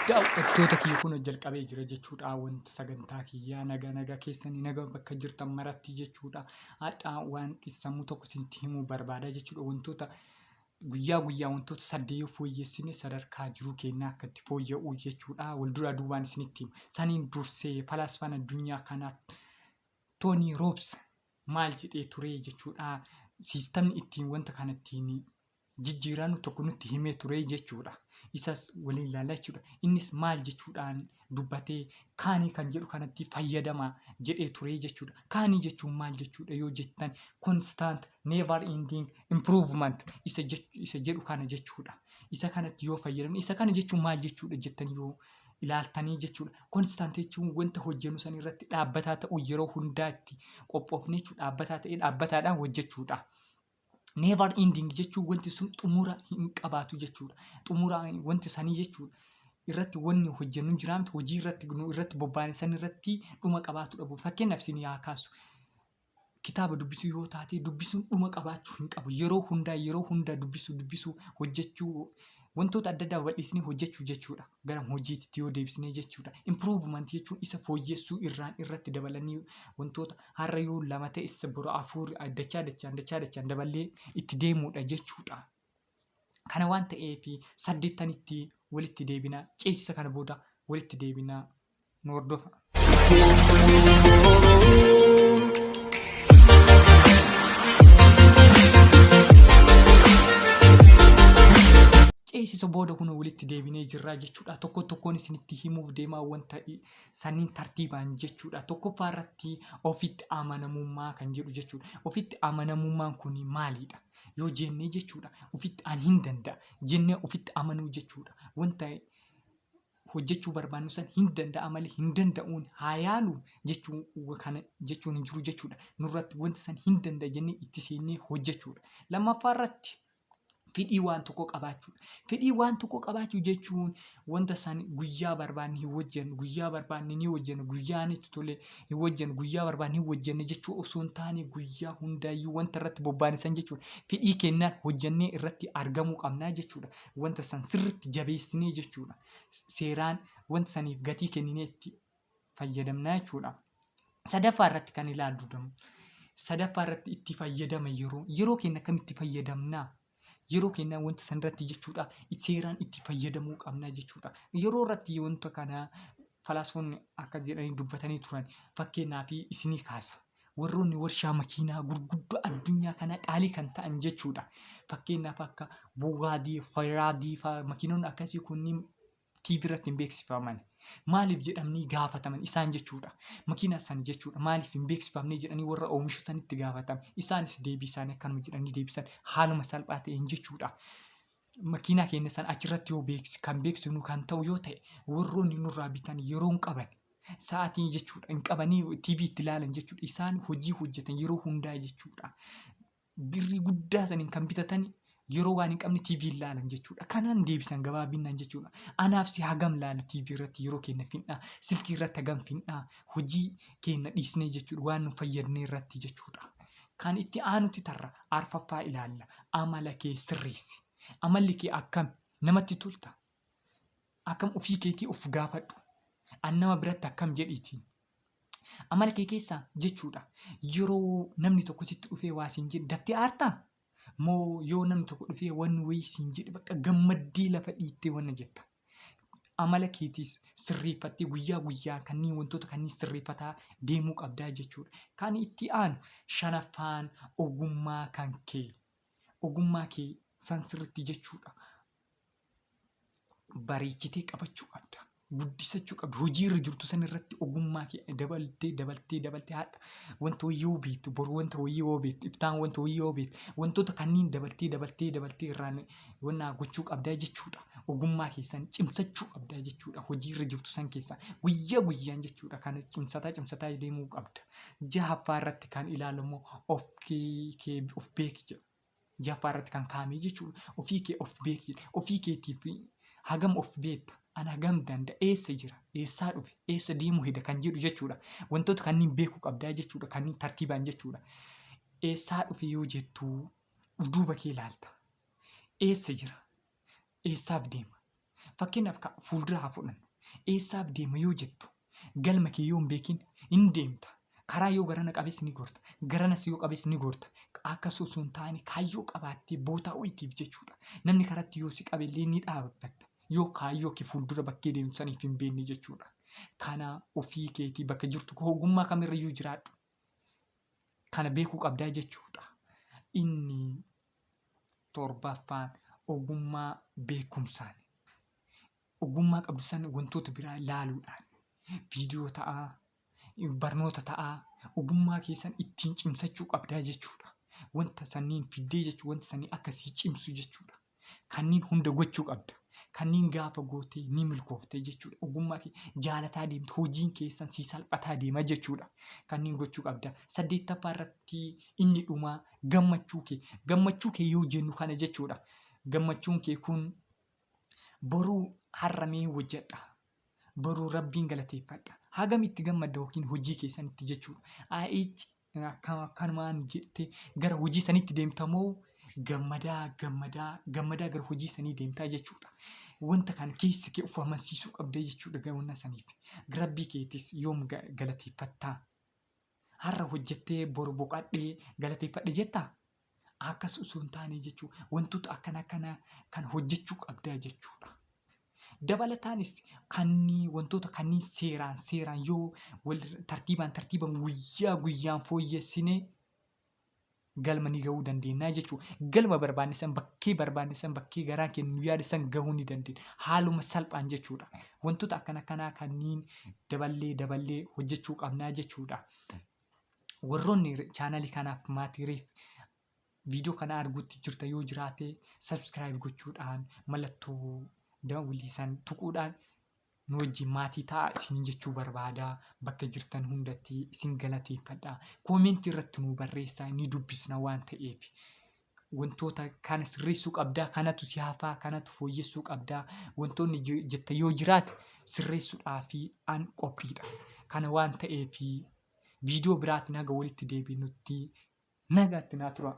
Daawwattoota kiyya kun jalqabee jira jechuudha. Wanta sagantaa kiyyaa nagaa nagaa keessanii nagaa bakka jirtan maratti jechuudha. Har'a wanti sammuu tokko isinitti himuu barbaada jechuudha. Wantoota guyyaa guyyaa wantoota saddeet yoo fooyyessine sadarkaa jiruu keenyaa akka itti fooyya'u jechuudha. Wal duraa duubaan isinitti hima. Saniin dursee falaasfaan addunyaa kanaa Toonii Roobs maal jedhee ture jechuudha. Siistamni ittiin wanta kana ittiin jijjiiranu tokko nutti himee ture jechuudha. Isas waliin ilaalla jechuudha. Innis maal jechuudhaan dubbatee kaanii kan jedhu kanatti fayyadama jedhee ture jechuudha. Kaanii jechuun maal jechuudha yoo jettan constant never ending improvement isa isa jedhu kana jechuudha. Isa kanatti yoo fayyadamne isa kana jechuun maal jechuudha jettan yoo ilaaltanii jechuudha. Constant jechuun wanta hojjennu san irratti dhaabbataa ta'uu yeroo hundaatti qophoofne jechuudha. Dhaabbataa ta'ee dhaabbataadhaan hojjechuudha. Never ending jechuun wanti sun xumura hin qabaatu jechuudha. Xumura wanti sanii jechuudha. Irratti wanni hojjennu hin jiraamtu hojii irratti nu irratti bobbaane san irratti dhuma qabaatu dhabu. Fakkeenyaaf isin haa kaasu. Kitaaba dubbisuu yoo taate dubbisuun dhuma qabaachuu hin qabu. Yeroo hundaa yeroo hundaa dubbisuu dubbisuu hojjechuu wantoota adda addaa bal'isnee hojjechuu jechuudha. Gara hojiitti yoo deebisnee jechuudha. Improvement jechuun isa fooyyessuu irraan irratti dabalanii wantoota har'a yoo lama ta'e isa boru afur dachaa dachaan dachaa dachaan daballee itti deemuudha jechuudha. Kana waan ta'eef saddeettanitti walitti deebina. Ceesisa kana booda walitti deebina. Nu hordofa. Ceesisa booda kun walitti deebinee jirraa jechuudha. Tokko tokkoon isinitti himuuf deemaa wanta sanniin tartiibaan jechuudha. Tokkoffaa irratti ofitti amanamummaa kan jedhu jechuudha. Ofitti amanamummaan kun maalidha? Yoo jennee jechuudha. Ofitti an hin danda'a jennee ofitti amanuu jechuudha. Wanta hojjechuu barbaannu san hin danda'a malee hin danda'uun haa yaalu jechuu kana jechuun hin jiru jechuudha. Nurratti wanta san hin danda'a jennee itti seennee hojjechuudha. Lammaffaa irratti fedhii waan tokko qabaachuudha. Fedhii waan tokko qabaachuu jechuun wanta san guyyaa barbaanne hin hojjennu, guyyaa barbaanne ni hojjennu, guyyaa itti tole hin hojjennu, guyyaa barbaanne hin hojjenne jechuu osoo hin taane guyyaa hundaayyuu wanta irratti bobbaane san jechuudha. Fedhii kennaan hojjennee irratti argamuu qabnaa jechuudha. Wanta san sirriitti jabeessinee jechuudha. Seeraan wanta saniif gatii kenninee itti fayyadamnaa jechuudha. Sadaffaa irratti kan ilaallu damu. Sadaffaa irratti itti fayyadama yeroo. Yeroo keenya akkamitti fayyadamnaa? Yeroo keenya wanta san irratti jechuudha. Seeraan itti fayyadamuu qabna jechuudha. Yeroo irratti wanta kana falaasfoonni akkas jedhanii dubbatanii turan. Fakkeenyaaf isinii kaasa. Warroonni warshaa makiinaa gurguddoo addunyaa kanaa qaalii kan ta'an jechuudha. Fakkeenyaaf akka Bugaadii, Ferraadii fa'aa makiinonni akkasii kunniin TV irratti hin beeksifaman. Maaliif jedhamanii gaafataman isaan jechuudha. Makiinaa san jechuudha. Maaliif hin beeksifamne jedhanii warra oomishu sanitti gaafataman. Isaanis deebii isaanii akkanuma jedhanii deebisan haaluma salphaa ta'een jechuudha. Makiinaa keenya san achirratti yoo beeksi kan beeksifnu kan ta'u yoo ta'e warroonni nurraa bitan yeroo hin qaban. Sa'aatiin jechuudha hin qabanii TV itti ilaalan jechuudha. Isaan hojii hojjetan yeroo hundaa jechuudha. Birrii guddaa saniin kan bitatan yeroo waan hin qabne TV ilaalan jechuudha. Kanaan deebisan gabaabinaan jechuudha. Anaaf si hagam laala TV irratti yeroo keenya fin'aa, silkii irratti hagam fin'aa, hojii keenya dhiisnee jechuudha waan nu fayyadne irratti jechuudha. Kan itti aanutti tarra arfaffaa ilaalla. Amala kee sirreessi. Amalli kee akkam namatti tolta? Akkam ofii keetii of gaafadhu. An nama biratti akkam jedhiitii. Amala kee keessaa jechuudha. Yeroo namni tokko sitti dhufee waa siin jedhe daftee aartaa? Moo yoo namni tokko dhufee waan wayii siin jedhe bakka gammaddee lafa dhiittee wanna jetta? Amala keetiis sirreeffattee guyyaa guyyaa kanneen wantoota kanneen sirreeffataa deemuu qabdaa jechuudha. Kan itti aanu shanaffaan ogummaa kan kee. Ogummaa kee san sirriitti jechuudha. Bareechitee qabachuu qabda. Guddisachuu qabda. Hojii irra jirtu san irratti ogummaa kee dabaltee dabaltee dabaltee haadha wanta wayii yoo beektu boru wanta wayii yoo beektu iftaan wanta wayii yoo beektu wantoota kanneen dabaltee dabaltee dabaltee irraan wannaa gochuu qabdaa jechuudha. Ogummaa keessan cimsachuu qabdaa jechuudha. Hojii irra jirtu san keessa guyyaa guyyaan jechuudha. Kana cimsataa cimsataa deemuu qabda. Jahaffaa irratti kan ilaalamu of kee of beeki jedha. Jaffaa irratti kan kaa'ame jechuudha. Ofii kee of beeki jedhe. Ofii keetiif hagam of beekta? An hagam danda'a? Eessa jira? Eessaa dhufe? Eessa deemuu heda? Kan jedhu jechuudha. Wantoota kanneen beekuu qabdaa jechuudha. Kanneen tartiibaan jechuudha. Eessaa dhufe yoo jettu of duuba kee ilaalta. Eessa jira? Eessaaf deema? Fakkeenyaaf fuuldura haa fudhannu. Eessaaf deema yoo jettu galma kee yoo hin beekin hin deemta. Karaa yoo garana qabes ni gorta. Garanas yoo qabes ni gorta. Akkas osoo hin taane kaayyoo qabaattee bootaa wayiitiif jechuudha. Namni karatti yoo si qabe illee ni dhaabbatta. Yoo kaayyoo kee fuuldura bakkee deemtu saniif hin beekne jechuudha. Kana ofii keetii bakka jirtu ogummaa kamirrayyuu jiraadhu. Kana beekuu qabdaa jechuudha. Inni torbaffaan ogummaa beekumsaan. Ogummaa qabdu san wantoota biraa ilaaluudhaan viidiyoo ta'aa, barnoota ta'aa, ogummaa keessan ittiin cimsachuu qabdaa jechuudha. Wanta sanniin fiddee jechuudha. Wanta sanniin akka sii cimsu jechuudha. Kanniin hunda gochuu qabda. Kanniin gaafa gootee ni milkoofte jechuudha. Ogummaa kee jaalataa deemta. Hojiin keessan sii salphataa deema jechuudha. Kanniin gochuu qabda. Saddeettaffaa irratti inni dhumaa gammachuu kee. Gammachuu kee yoo jennu kana jechuudha. Gammachuun kee kun boruu har'a mee hojjedha. Boruu Rabbiin galateeffadha. Hagam itti gammadda yookiin hojii keessanitti jechuudha. Icci akkanumaan jettee gara hojii sanitti deemta moo gammadaa gammadaa gammadaa gara hojii sanii deemtaa jechuudha. Wanta kana keessa kee of amansiisuu qabda jechuudha gammannaa saniif. Rabbii keetis yoom galateeffattaa? Har'a hojjettee boru boqadhee galateeffadhe jettaa? Akkas osoo hin taane jechuudha. Wantoota akkana akkanaa kan hojjechuu qabdaa jechuudha. Dabalataanis kannii wantoota kanneen seeraan seeraan yoo wal tartiibaan tartiibaan guyyaa guyyaan fooyyessine galma ni gahuu dandeenya jechuudha. Galma barbaanne san bakkee barbaanne san bakkee garaan keenya nu yaade san gahuu ni dandeenya. Haaluma salphaan jechuudha. Wantoota akkana akkanaa kanneen daballee daballee hojjechuu qabnaa jechuudha. Warroonni chaanalii kanaaf maatii reef viidiyoo kana arguutti jirta yoo jiraate subscribe gochuudhaan mallattoo dawwilii san tuquudhaan nu wajjin maatii ta'a isiniin jechuu barbaada. Bakka jirtan hundatti isin galateeffadha. Koomentii irratti nu barreessaa ni dubbisna waan ta'eef. Wantoota kana sirreessuu qabdaa, kanatu si hafaa, kanatu fooyyessuu qabdaa. Wantoonni jette yoo jiraate sirreessuudhaaf an qophiidha. Kana waan ta'eef viidiyoo biraatiin haga walitti deebinutti nagaatti naa tura.